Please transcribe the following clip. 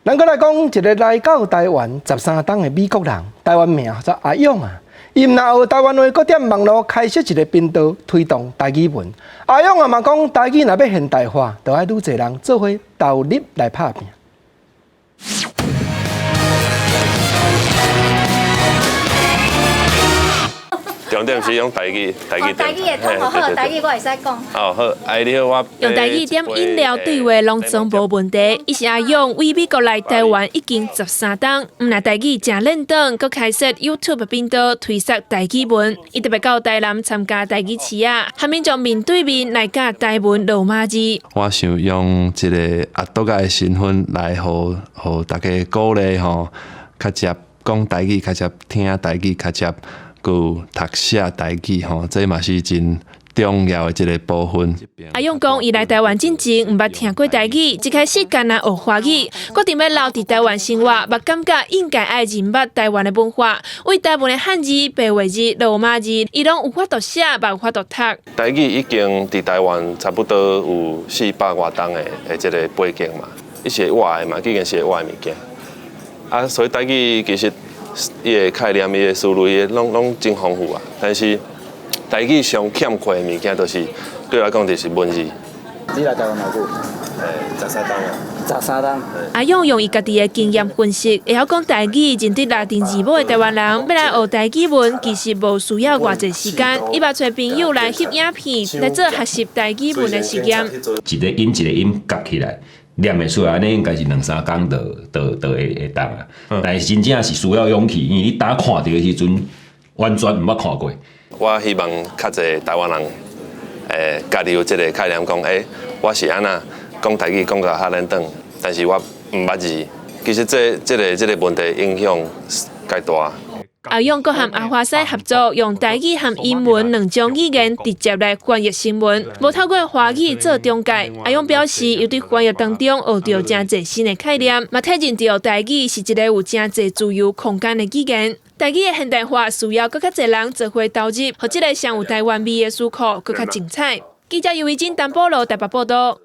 咱閣來講一个來到台灣13冬的美國人，台灣名叫做阿勇啊。伊毋但學台灣話，閣踮網路開設一个頻道，推動台語文。阿勇啊嘛講，台語若欲現代化，就愛愈濟人做伙投入來拍拚。重點是用台語，台語台語會通好，台語我會使講。哦好，哎你好，我用台語點飲料對話攏總無問題。伊是阿勇，對美國來台灣已經13冬，毋但台語誠輪轉，閣開設 YouTube 頻道推廣台語文。伊特別到台南參加台語市仔，和民眾面對面來教台文羅馬字。我想用一个阿啄仔的身份來予予大家鼓勵吼，較捷講台語，較捷聽台語，較捷閣讀寫台語吼，這嘛是真重要的一个部分。阿勇講，伊來台灣進前毋捌聽過台語，一開始干焦學華語，決定欲留佇台灣生活，嘛感覺應該愛認捌台灣的文化，對台文的漢字、白話字、羅馬字，伊攏有法度寫，嘛有法度讀。台語已經佇台灣差不多有400外冬的這个背景嘛，伊是會活的嘛，已經是會活的物件。啊，所以台語其實伊的概念、伊的思路、伊的攏攏真豐富啊。但是台語上欠缺的物件，就是對我來講，就是文字。你來台灣偌久？ 13冬啊。 13冬。阿勇用伊家己的經驗分析，會曉講台語、認得拉丁字母的台灣人，欲來學台語文，其實無需要偌濟時間。伊嘛揣朋友來翕影片，來做學習台語文的實驗。一个音一个音夾起來，念會出來，按呢應該是兩三工就就就會會當啊。但是真正是需要勇氣，因為你當看著的時陣，完全毋捌看過。我希望較濟台灣人，家己有這个概念，講，欸，我是按怎講台語講甲較輪轉，但是我毋捌字。其實這這个這个問題影響較大。阿勇閣和阿華西合作，用台語和英文兩種語言直接來翻譯新聞，無透過華語做中介。阿勇表示，伊佇翻譯當中學著誠濟新的概念，嘛體認著台語是一个有誠濟自由空間的語言。台語的現代化需要閣較濟人做伙投入，予這个上有台灣味的書庫閣較精彩。記者尤維真、陳保羅台北報道。